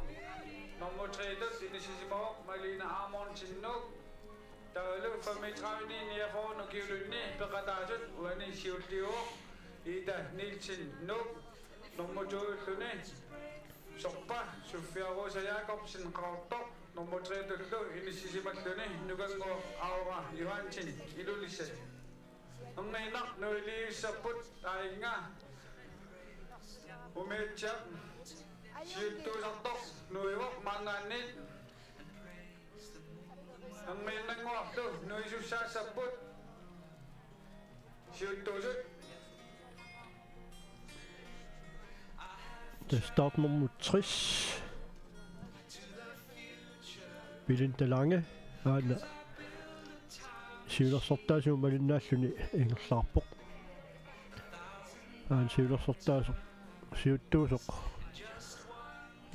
Nummer tre-tut inissisimavoq Malina Amundsen, Nuuk. Taavalu femogtredive niogfyrre ukiulinni peqataasut uani siulliuvoq Ida Nielsen, Nuuk, nummer to-ulluni. Sorpa Sofia Rosa Jakobsen, Qaqortoq, nummer tre-tullu inissisimalluni Nukannguaq Aura Johansen, Ilulissat. Erniinnaq nuiliussapput, aajinnga umiatsiaq siuttuusartoq nuivoq maanngaanniit. Erniinnannguarlu nuisussaassapput siuttuusut. Tassa startnummer tres, Belinda Lange, aana siulersortaasup malinnaalluni ingerlaarpoq. Aana siulersortaasoq siuttuusoq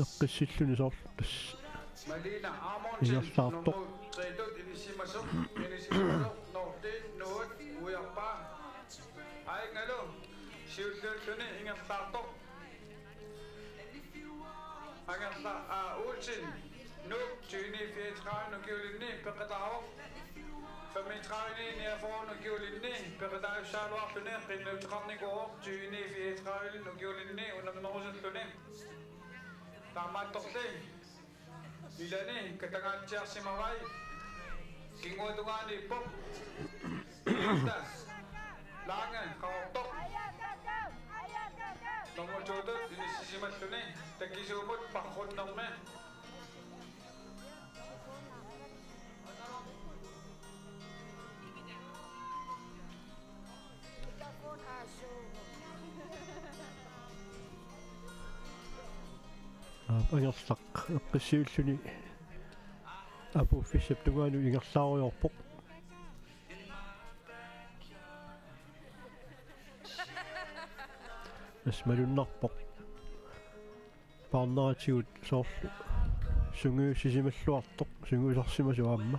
eqqissilluni soorlu tassa Malina Amundsen, ingerlaartoq. Nummer tre-tut inissimasoq, inissimasoq, Norli Nuunnguat, ujarpaa. Aajinngalu siulliulluni ingerlaartoq Angerlaq A. Olsen, Nuuk, tyveni fireogtredive ukiulinni peqataavoq. Femogtredive niogfyrre ukiulinni peqataasussagaluarluni qinnuteqarnikuuvoq tyveni fireogtredive ukiulinni unammerusulluni. Taamaattorli ilani katangaatsiarsimavai. Kinguatungaaniippoq Ida Lange, Qaqortoq. Nummer to-tut inissisimalluni takisuumut paarrunnermi. Aap, Angerlaq eqqissiulluni apuuffissap tungaanut ingerlaarujoorpoq. Tassa malunnarpoq. Paarneratigut soorlu sungiussisimalluartoq, sungiusarsimasoq aamma.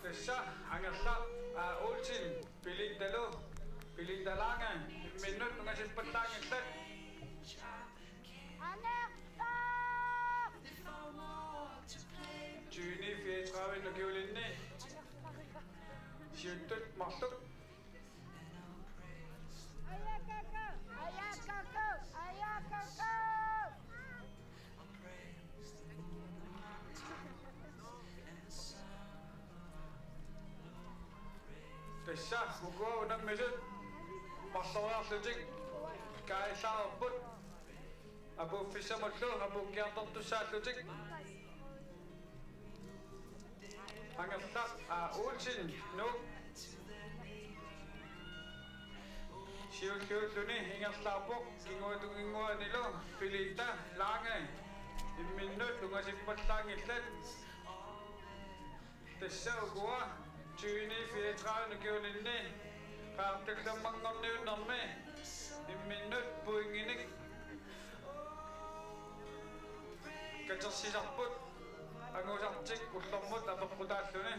Tassa Angerlaq A. Olsen, Belindalu, Belinda Lange, imminnut ungasippallaanngillat. Tyveni fireogtredive ukiulinni. Siuttut marluk. Tassa ukua unammisut marloriarlutik kaajallaarput. Apuuffissamullu apuukkiartortussaallutik. Angerlaq A. Olsen, Nuuk. Siulliulluni ingerlaarpoq kinguatunginnguanilu Filita Lange. Imminnut ungasippallaanngillat. Tassa ukua tyveni fireogtredive ukiulinni qaartullammanngorniunnermi imminnut pointinik katersisarput angusartik ullormut apeqqutaalluni.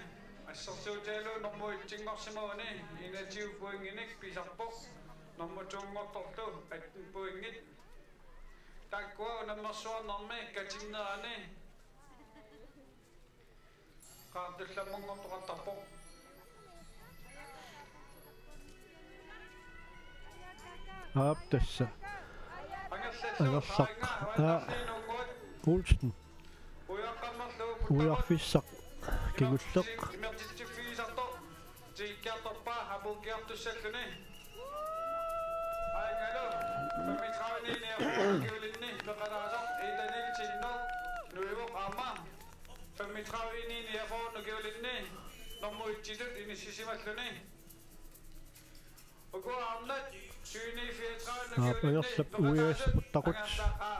Assersuutigalugu normu etsinngorsimaguni enogtyve pointinik pisarpoq. Normu to-nngortorlu atten pointit. Taakkua unammersuarnermi katinnerani qaartullammanngortoqartarpoq. Aap, tassa. Angerlaq A. Olsen. Uiarfissaq kingulleq. Tikikkiartorpaa apuukkiartussalluni. Aajungalu femogtredive niogfyrre ukiulinni peqataasoq Ida Nielsen, Nuuk, nuivoq aamma. Femogtredive niogfyrre ukiulinni normu etsitut inissisimalluni. Ukua arnat tyveni fireogtredive ukiulinni peqataasoq Angerlap U S puttaqut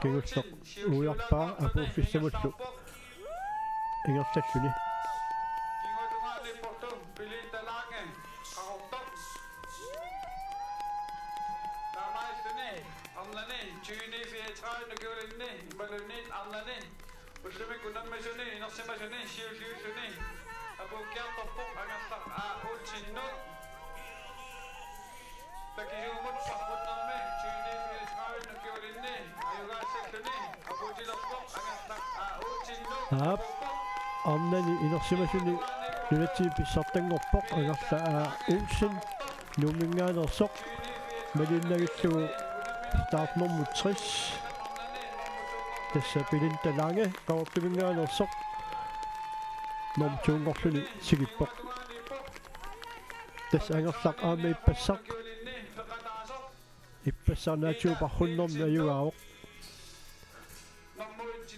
kingulleq uiarpaa apuuffissamullu ingerlalluni. Kinguatungaaniipporlu Filita Lange, Qaqortoq. Taamaalilluni arnani tyveni fireogtredive ukiulinni imaluunniit arnani ullumikkut unammisuni inersimasuni siulliulluni apuukkiartorpoq Angerlaq A. Olsen, Nuuk. Takisuumut saqqummernermi tyveni fireogtredive ukiulinni ajugaassalluni apuutilerpoq Angerlaq A. Olsen, Nuuk. Aap. Arnani inersimasuni nunatsinni pissartanngorpoq Angerlaq A. Olsen, Nuumminngaanneersoq, malinnagillugu startnummer tres. Tassa Filita Lange, Qaqortuminngaanneersoq, normu to-nngorluni tikippoq. Tassa Angerlaq aamma ippassaq. Ippassaq naatsumik parrunnermi ajugaavoq.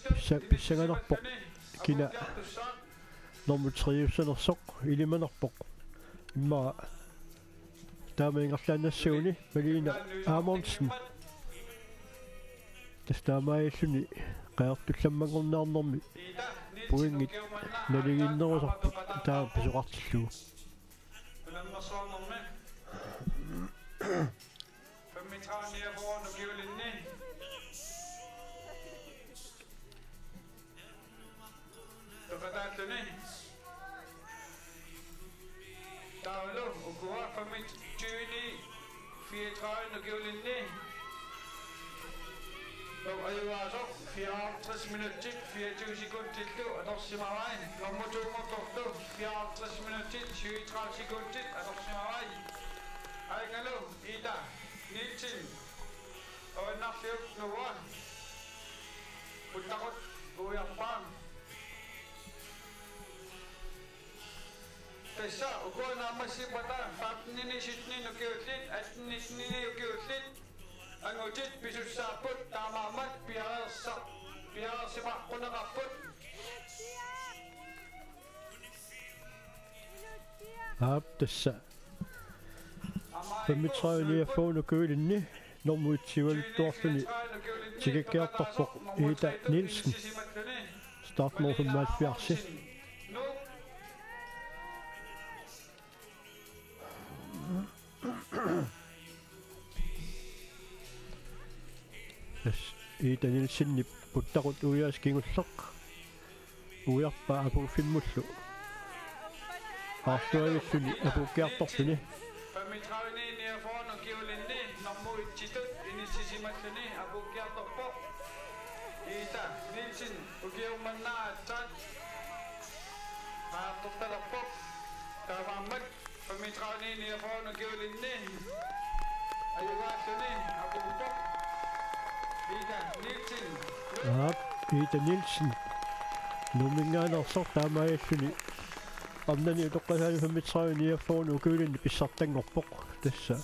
Pissa-, pissanganarpoq kina normu tre-ussanersoq ilimanarpoq. Immaqa taama ingerlaannassaguni Malene Amundsen. Tassa taamaalilluni qaartullammanngorniarnermi pointit naligiinnerusarput taama pisoqartillugu. Femogtredive niogfyrre ukiulinni peqataalluni. Taavalu ukua femogtyve fireogtredive ukiulinni. Normu ajugaasoq fireoghalvtreds minutsit fireogtyve sekundillu atorsimavai. Normu to-nngortorlu fireoghalvtreds minutsit syvogtredive sekundit atorsimavai. Aajungalu Ida Nielsen, Avannaarliup Noah, puttaqut uiarpaa. Tassa ukua naammassippata femten sytten ukiullit, atten nitten ukiullit angutit pisussaapput, taamaammat piareersa-, piareersimaaqquneqarput. Aap, tassa femogtredive niogfyrre ukiulinni normu et-iugaluttuarluni tikikkiartorpoq Ida Nielsen. Startnummer femoghalvfjerds. Tassa Ida Nielsenip puttaqut uiaas kingulleq uiarpaa apuuffimmullu qaartuavilluni apuukkiartorluni. Femogtredive niogfyrre ukiulinni normu et-itut inissisimalluni apuukkiartorpoq. Ida Nielsen, ukiormanna aatsaat qaartortalerpoq. Taamaammat femogtredive niogfyrre ukiulinni ajugaalluni apuuppoq. Ida Nielsen. Aap, Ida Nielsen. Nuumminngaanneersoq taamaalilluni arnani utoqqasaani femogtredive niogfyrre ukiulinni pissartanngorpoq. Tassa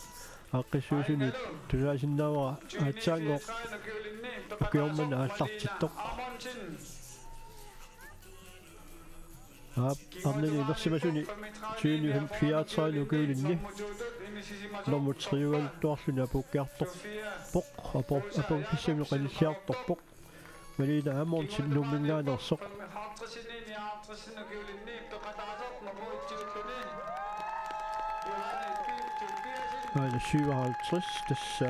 aaqqissuisunut tusaasinnaavara aatsaannguaq ukiormanna aallartittoq. Aap, arnani inersimasuni tyveni fireogtredive ukiulinni nummer tre-ugaluttuarluni apuukkiartorpoq, apu-, apuuffissamik qanilliartorpoq. Malene Amundsen Nuumminngaanneersoq. Aana syvoghalvtreds, tassa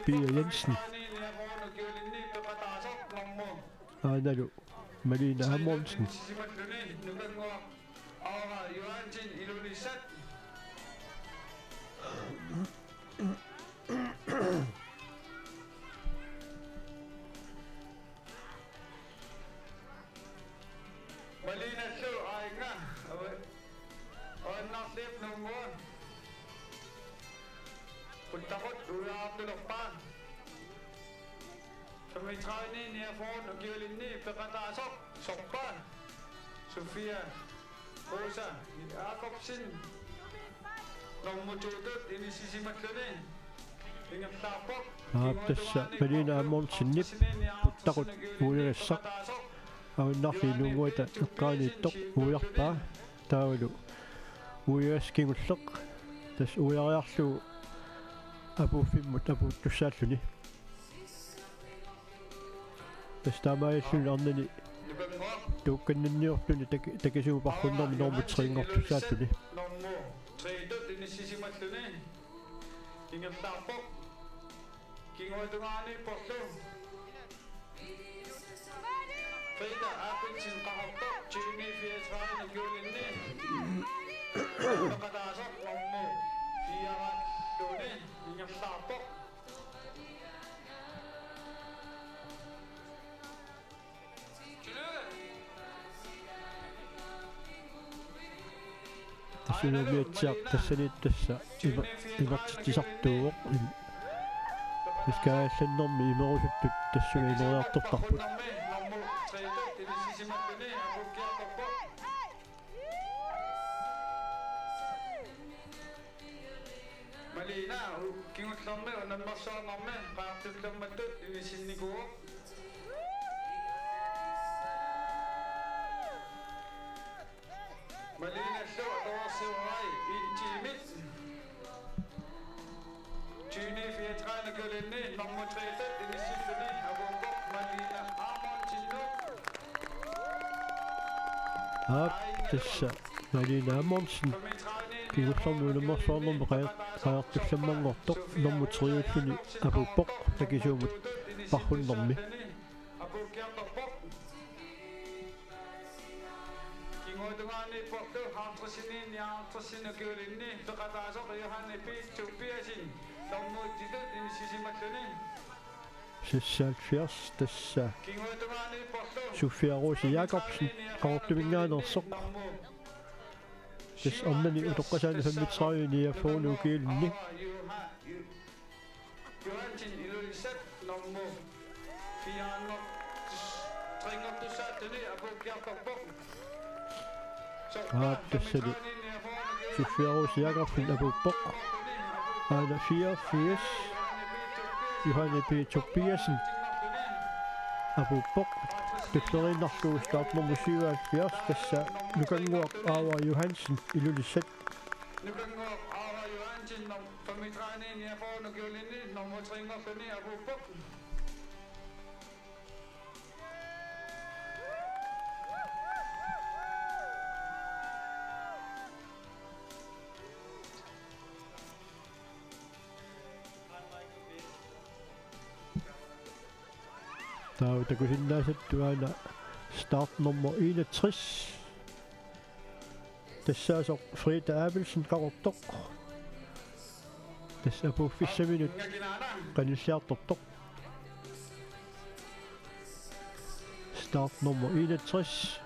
Pia Jensen. Aanalu Malene Amundsen. Malinallu aajuna. Ava-, avannarliup nummer. Puttaqut uiartulerpaa. Femogtredive niogfyrre ukiulinni peqataasoq sorpaa. Sofia Rosa Jakobsen. Nummer to-tut inissisimalluni ingerlaarpoq. Aap, tassa Malene Amundsenip puttaqut uiagassaq. Avannarliup nunguata eqqaaniittoq uiarpaa. Taavalu uiagassaq kingulleq. Tassa uiariarlugu apuuffimmut apuuttussaalluni. Tassa taamaalilluni arnani tuukkannanniorluni tak-, takisuumik parrunnermi nummer tre-nngortussaalluni. Nummer tre-tut inissisimalluni ingerlaarpoq. Kinguatungaaniipporlu Frida Abelsen Qaqortoq, tyveni fireogtredive ukiulinni peqataasoq nummer fire-alluunniit ingerlaarpoq. Tassa Inuumiatsiaq tassaniittut tassa ima-, imertitsisartuuvoq. Tassa Kaajallannermi imerusuttut tassunga imeriartortarput. Malene u-, kingullermi unammersuarnermi qaartullammattut inissinnikuuvoq. Malinallu atoreersimarai en time. Tyveni fireogtredive ukiulinni nummer tre-tut inissilluni apuuppoq Malene Amundsenip. Aap, tassa Malene Amundsen kingullermi unammersuarnermi qajar-, qajartullammanngortoq nummer tre-ulluni apuuppoq takisuumik parrunnermi. Apuukkiartorpoq. Kinguatungaaniipporlu halvtredsini nioghalvtredsini ukiulinni peqataasoq Johanne P. Tobiassen, nummer otte-tut inissisimalluni. Seksoghalvfjerds, tassa Sofia Rose Jakobsen, Qaqortuminngaanneersoq. Tassa arnani utoqqasaani femogtredive niogfyrre ukiulinni. Johansen Ilulissat, nummer fire-nngortus-, tre-nngortussaalluni apuukkiartorpoq. Aap, tassali Sofia Rose Jakobsen apuuppoq. Aana fireogfirs, Johanne P. Tobiassen apuuppoq. Tulleriinnarlugu startnummer syvoghalvfjerds, tassa Nukannguaq Aava Johansen Ilulissat. Nukannguaq Aava Johansen, num-, femogtredive niogfyrre ukiulinni nummer tre-nngorluni apuuppoq. Taava takusinnaasattut aana startnummer enogtres. Tassaasoq Frida Abelsen Qaqortoq. Tassa apuuffissaminut qanilliartortoq. Startnummer enogtres.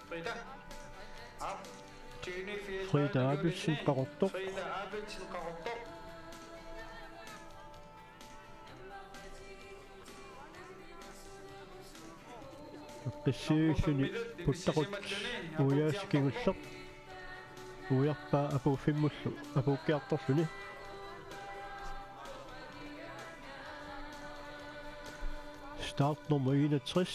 Frida. Aap. Frida Abelsen, Qaqortoq. Frida Abelsen, Qaqortoq. Qissiisuni puttaqut uiagassi kingulleq. Uiarpaa apuuffimmullu apuukkiartorluni. Startnummer enogtres.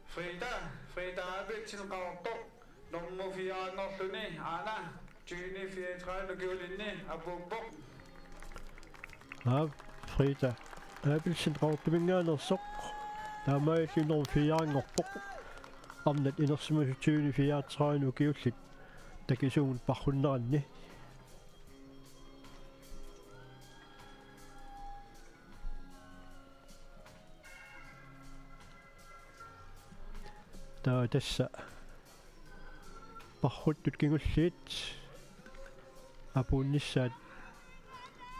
Frida, Frida Abelsen, Qaqortoq, nummer fire-nngorluni, aana, tyveni fireogtredive ukiulinni apuuppoq. Aap, Frida Abelsen, Qaqortuminngaanneersoq, taamaalilluni nummer fire-nngorpoq. Arnat inersimasut tyveni fireogtredive ukiullit takisuumut parrunneranni. Taava tassa parruttut kingulliit apuunnissaat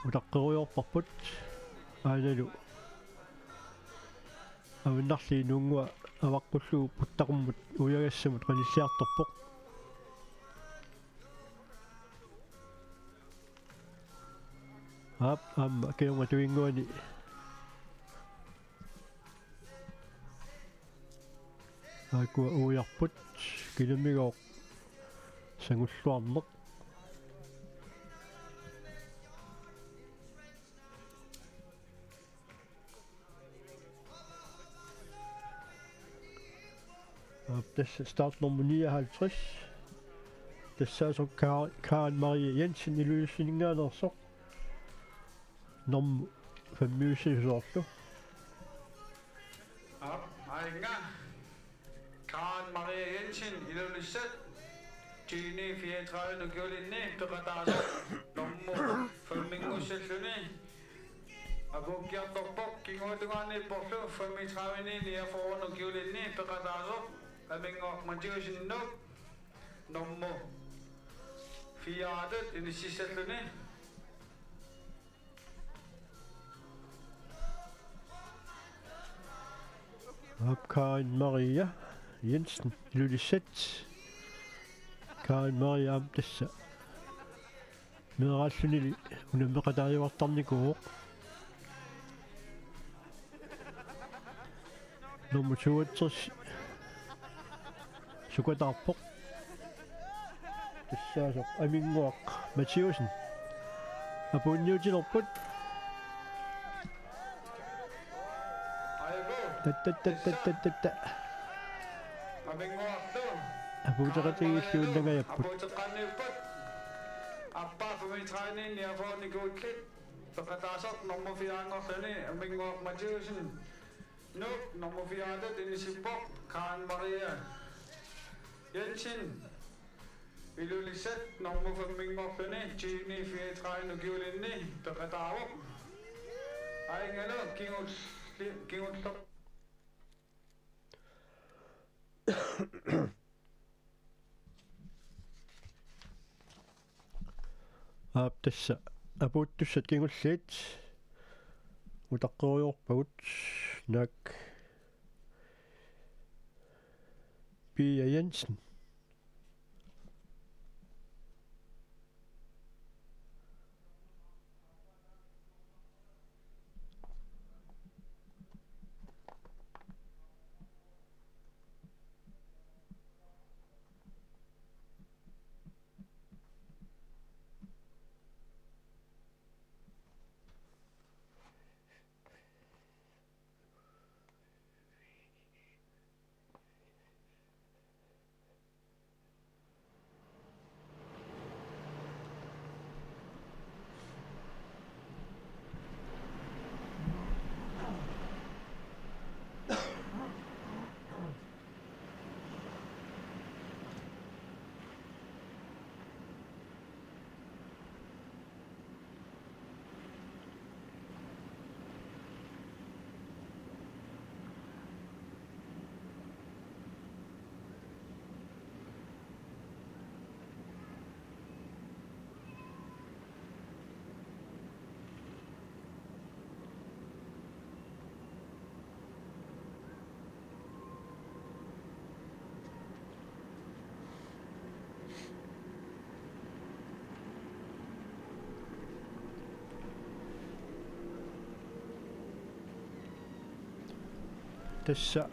utaqqerujoorparput, aanalu Avinnarliit Nuunnguaq avaqqullugu puttaqummut uiagassamut qanilliartorpoq. Aap, aamma kingorna tuinnguani aakkua uiarput, kinamigooq sangulluarneq. Aap, tassa startnummer nioghalvtreds. Tassaasoq Ka-, Karen Marie Jensen, Ilulissaninngaanneersoq. Nummer femogtyve-soorlu. Aap, aajuna. Karen Marie Jensen, Ilulissat, tyveni fireogtredive ukiulinni peqataasoq nummer fem-inngussalluni apuukkiartorpoq, kinguaatungaaniipporlu femogtrediveni niogfyrre ukiulinni peqataasoq Aminnguaq Mathiussen, Nuuk, nummer fire-atut inississalluni. Aap, Karen Maria Jensen, Ilulissat. Karen Maria aamma tassa meeraallunili unammeqataajuartarnikuuvoq. Nummer toogtres sukataarpoq. Tassaasoq Aminnguaq Mathiussen. Apuunniutilerput. Tattattattattatta. Aminnguarlu. Apuuteqatigiilluinnangajapput. Apuuteqqaanniipput. Aappaa femogtredive niogfyrre ukiullit peqataasoq nummer fire-nngorluni Aminnguaq Mathiussen, Nuuk, nummer fire-atut inissippoq. Karen Maria Jensen, Ilulissat, nummer fem-inngorluni tyveni fireogtredive ukiulinni peqataavoq. Aajuna kingulli-, kingulleq. Aap, tassa apuuttussat kingulliit utaqqerujoorpagut, naak Pia Jensen. Tassa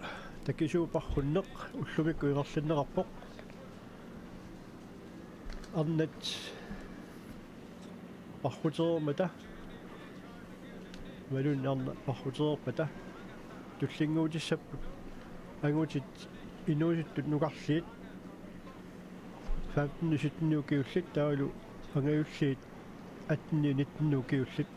takisuup parrunneq ullumikkut ingerlanneqarpoq. Arnat parrutereermata, imaluunniit arnat parrutereerpata tullinnguutissapput angutit inuusuttut nukarliit femten sytten ukiullit taavalu angajulliit atten nitten ukiullit.